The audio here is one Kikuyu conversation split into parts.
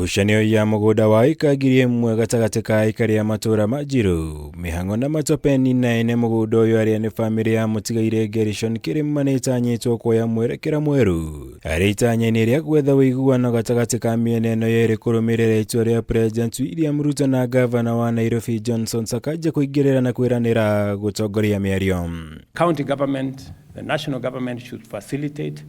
Ngucanio ya mũgũnda wa ĩka 1,000 gatagatĩ ka aikari a matũũra ma Njiru, Mĩhang'o na Matopeni na ene mũgũnda ũyũ arĩa nĩ bamĩrĩ ya mũtigairĩ Gerishon Kĩrĩma nĩ ĩtanyĩtwo kuoya mwerekera mwerũ harĩ itanya-inĩ rĩa gwetha ũiguano gatagatĩ ka mĩena ĩno yerĩ kũrũmĩrĩra itua rĩa President William Ruto na Gavana wa Nairobi Johnson Sakaja kũingĩrĩra na kwĩranĩra gũtongoria mĩario. County government, the national government should facilitate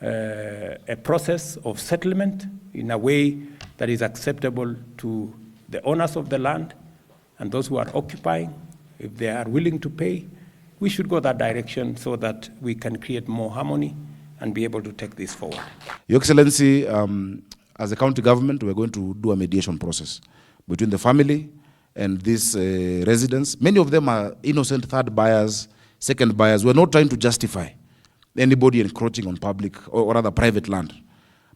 a process of settlement in a way that is acceptable to the owners of the land and those who are occupying. If they are willing to pay, we should go that direction so that we can create more harmony and be able to take this forward. Your Excellency, as a county government, we're going to do a mediation process between the family and these residents. Many of them are innocent third buyers, second buyers. We're not trying to justify anybody encroaching on public or rather private land.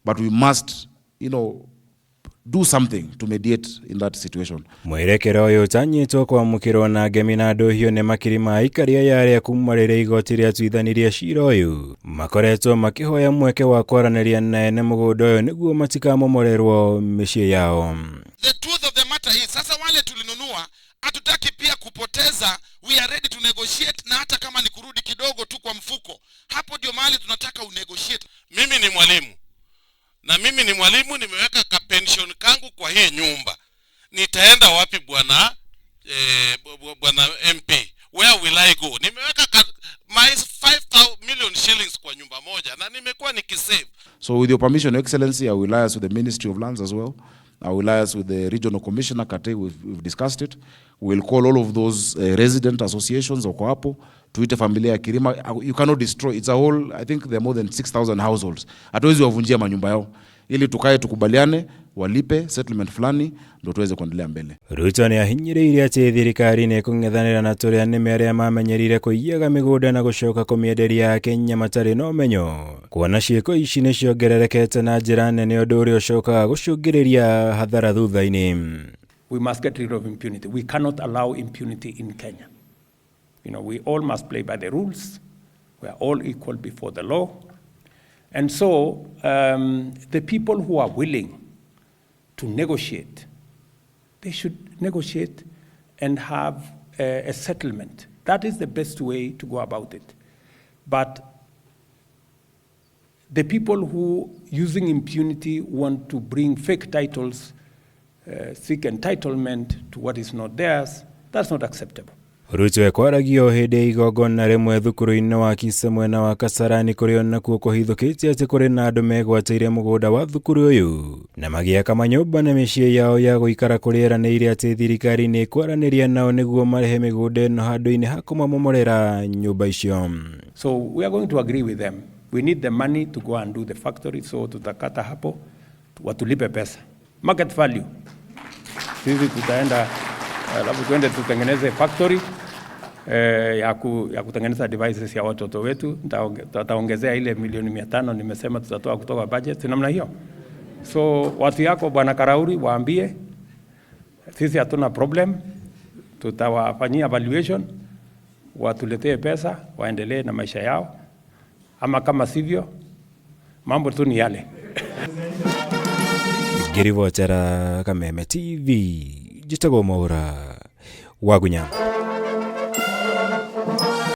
But we must do something to mediate in that situation. Mwerekera ũyũ ũtanyĩtwo kwamũkĩrwo na ngemi na ndũhiũ nĩ makiri ma aikari aya arĩa kuma rĩrĩa igoti rĩatuithanirie cira ũyũ makoretwo makĩhoya mweke wa kwaranĩria na ene mũgũnda ũyũ nĩguo matikamomorerwo mĩciĩ yao. The truth of the matter is, sasa wale tulinunua hatutaki pia kupoteza. We are ready to negotiate, na hata kama ni kurudi kidogo tu kwa mfuko, hapo ndio mahali tunataka unegotiate. Mimi ni mwalimu na mimi ni mwalimu, nimeweka ka pension kangu kwa hii nyumba. Nitaenda wapi bwana bwana MP? Where will I go? Nimeweka my 5 million shillings kwa nyumba moja na nimekuwa nikisave. So with your permission, Your Excellency, I will liaise with the Ministry of Lands as well. I will liaise with the Regional Commissioner, Kate, we've discussed it. We'll call all of those resident associations wako hapo, tuite familia ya Kirima. You cannot destroy, it's a whole, I think there are more than 6,000 households. Hatuwezi wavunjia manyumba yao. Ili tukae tukubaliane, walipe settlement fulani, ndo tuweze kuendelea mbele. Ruto nĩ ahinyĩrĩirie atĩ thirikari nĩ ĩkũng'ethanĩra na tũrĩa nĩme arĩa mamenyerire kũiyaga mĩgũnda na gũcoka kũmĩenderia Akenya matarĩ na ũmenyo, kuona ciĩko ici nĩ ciongererekete na njĩra nene ũndũ ũrĩa ũcokaga gũcũngĩrĩria hathara thutha-inĩ. We must get rid of impunity. We cannot allow impunity in Kenya. We all must play by the rules. We are all equal before the law. And so the people who are willing to negotiate, they should negotiate and have a settlement. That is the best way to go about it. But the people who, using impunity, want to bring fake titles, seek entitlement to what is not theirs, that's not acceptable. Ruto ekwaragio hĩndĩ ya igongona rĩmwe thukuru-inĩ wa Kisa mwena wa Kasarani kũrĩa onakuo kũhithũkĩte atĩ kũrĩ na andũ megwatĩire mũgũnda wa thukuru ũyũ na magĩaka manyũmba na mĩciĩ yao ya gũikara kũrĩa eranĩire atĩ thirikari nĩ ĩkwaranĩria nao nĩguo marĩhe mĩgũnda ĩno handũ-inĩ ha kũmamomorera nyũmba icio. So we are going to agree with them. We need the money to go and do the factory, so tutakata hapo, watulipe pesa. Market value. Sisi tutaenda, alafu tuende tutengeneze factory ya kutengeneza devices ya watoto wetu. Tutaongezea ile milioni 500 nimesema tutatoa kutoka budget namna hiyo. So watu yako Bwana Karauri waambie sisi hatuna problem, tutawafanyia valuation, watuletee pesa waendelee na maisha yao, ama kama sivyo mambo tu ni yale. Ngĩribotera Kameme TV, njĩtagwo Mwaura Wagunya.